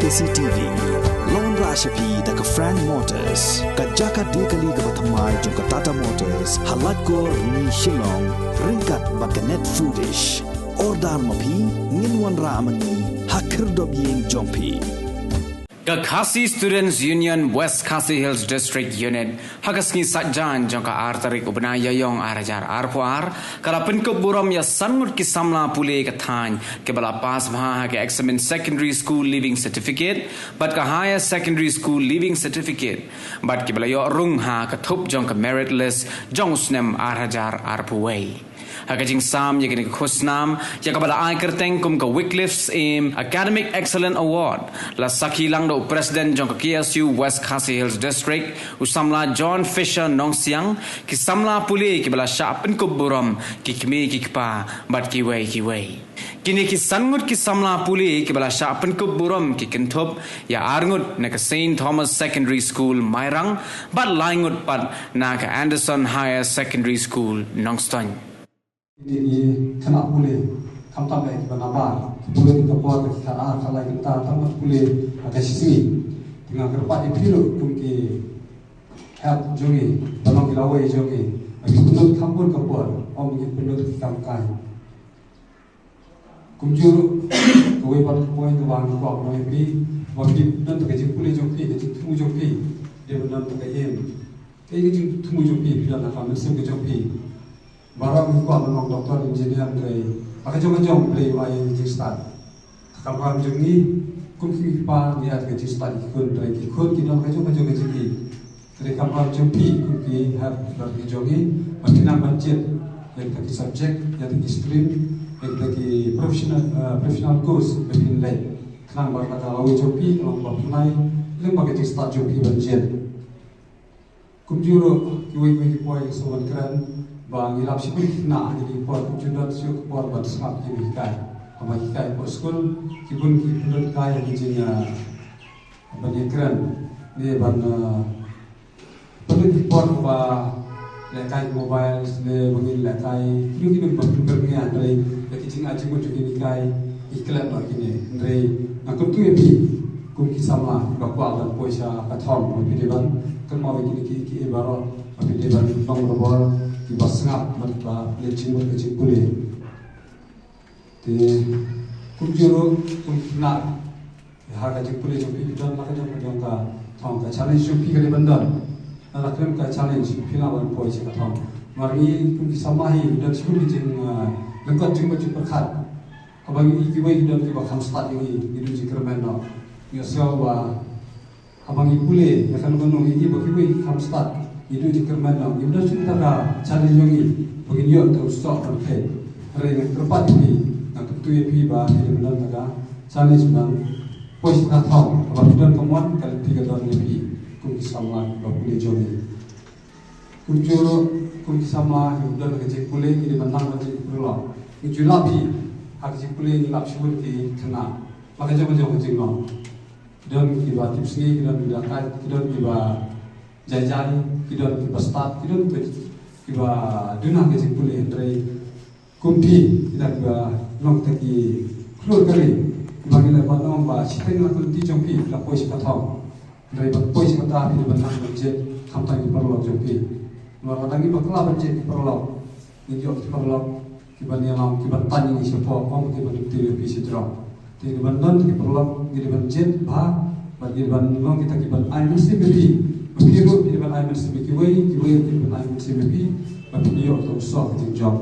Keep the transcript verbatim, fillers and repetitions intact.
C T V. Long ra sha phi da ka Frank Motors, ka jaka de kali kaba thymmai jong ka Tata Motors, ha Laitkor, Shillong, ryngkat bad ka Net Foodish. Order ma phi, ngin wanrah ma ngi ha khyrdop ïing jong phi. Ka Khasi Students Union West Khasi Hills District Unit, ha ka sngi Saitjaiñ jong ka ar tarik u bnai Ïaïong ar hajar arphew ar, ka la pynkup burom ïa san ngut ki samla pule ka thaiñ kiba la pass bha ha ka eksamin Secondary School Leaving Certificate bad ka Higher Secondary School Leaving Certificate, bad kiba la ïoh rung ha ka thup jong ka merit list jong u snem ar hajar arphew wei. Ha ka jingsam ïa kane ka khusnam ïa kaba la ai kyrteng kum ka Wycliffe's Aim Academic Excellence Award, la sakhi lang da u President jong ka K S U West Khasi Hills District, u samla John Fisher Nongsiang, ki samla pule kiba la shah pynkup burom, ki kmie ki kpa bad kiwei kiwei. Kine ki san ngut ki samla pule kiba la shah pynkup burom ki kynthup ïa ar ngut na ka Saint Thomas Secondary School Mairang bad lai ngut pat na ka Anderson Higher Secondary School Nongstoiñ. Kine ki khynnah pule, khamtam eh kiba nabar, ki pule ki ka por ka khatar khatlai kynta tang ba pule ha ka shisngi. Te nga kyrpad ïa phi ruh kum ki hep jong ngi, ba long ki lawei jong ngi, ba ki pynlut kham bun ka por, ym ki pynlut ki kam kai. Kumjuh ruh kawei pat ka point kaba nga kwah ban ong ïa phi, ba phi don tang ka jingpule jong phi, ka jingthmu jong phi, dei ban don tang ka aim. Kaei ka jingthmu jong phi, phi don ha ka mynsiem ka jong phi. Baroh ngi kwah ban long doctor, engineer, hynrei ha ka jong ka jong Blei u ai ïa ka jingstad. Ha ka kam jong ngi kum ki kpa ngi ai ka jingstad ïa ki khun, hynrei ki khun ki don ha ka jong ka jong ka jingim. Hynrei ka kam jong phi kum ki hep, ki don ki jong ngi, ba phi nang ban jied ïa kita ki subject, ïa kita ki stream, ïa kita ki professional, eh, professional course ba phin leh. Khnang ba kata ka lawei jong phi ka long kaba pynlait, lem bad ka jingstad jong phi ban jied. Kumjuh ruh kiwei kiwei ki por nga sngewbha ban kren ba ngi lap shibun ki khynnah ha kine ki por, kumjuh don shuh ki por ban sngap ki hikai. Haba hikai hapoh skul, ki bun ki pynlut kai ha ki jing, ah, ban ïakren ne ban, ah, pynlut ki por ba lehkai mobile ne ba ngin lehkai kino kino ba pynlut kai, hynrei da ki jingai jingmut jong kine ki hikai, ngi klet noh kine. Hynrei nga kyntu ïa phi kum ki samla kiba kwah ban poi sha ka thong, ba phi dei ban kynmaw ïa kine ki, ki baroh, ba phi dei ban long barabor kiba sngap bad ba leh jingmut ka jingpule. Te kumjuh ruh kum ki khynnah, ha ka jingpule jong phi, phi don la ka jong ka jong ka thong, ka challenge jong phi ka dei ban don. Lada khlem ka challenge phi lah ban poi sha ka thong. Namar ngi kum ki samla hi don shibun ki jing, ah, lyngkot jingmut jingpyrkhat. Haba ngi, kiwei ki don kiba kham stad ïa ngi, ngi duh jingkyrmen noh. Ngi ïohsngew ba haba ngi pule ïa kano kano, ngi ïohi ba kiwei ki kham stad, ngi duh jingkyrmen noh. Ngi don shuh kata ka challenge jong ngi ba ngin ïoh ïa u soh ban peit. Hynrei nga kyrpad ïa phi, nga kyntu ïa phi ba phi dei ban don kata ka challenge ban poi sha ka thong, haba phi don ka mon, ka lynti ka don ïa phi kum ki samla ba pule jong ngi. Kumjuh ruh kum ki samla kiba don ha ka jingpule, ki dei ban nang ban jied ki paralok. Ngi ju lap hi, ha ka jingpule ngi lap shibun ki khynnah la ka jong ka jong ka jinglong. Ki don kiba tipsngi, ki don kiba kait, ki don kiba jai jai, ki don kiba stad, ki don kiba, kiba duna ha ka jingpule, hynrei kum phi, kita kiba long kita ki khlur kali, kiba ngi la ban ong ba shiteng na ka lynti jong phi, phi la poi sha ka thong. Hynrei ban poi sha kata phi dei ban nang ban jied khamtam ki paralok jong phi. Namar lada ngi bakla ban jied ki paralok, ngi ïoh ki paralok kiban ïalam, kiban tan ïa ngi shapoh, ym kiban kyntiew ïa phi shajrong. Te ngi dei ban don ki paralok, ngi dei ban jied bha, bad ngi dei ban long kita kiban ai mynsiem ïa phi. Bad phi ruh phi dei ban ai mynsiem ïa kiwei, kiwei ki dei ban ai mynsiem ïa phi, bad phin ïoh ïa u soh ka jingjop.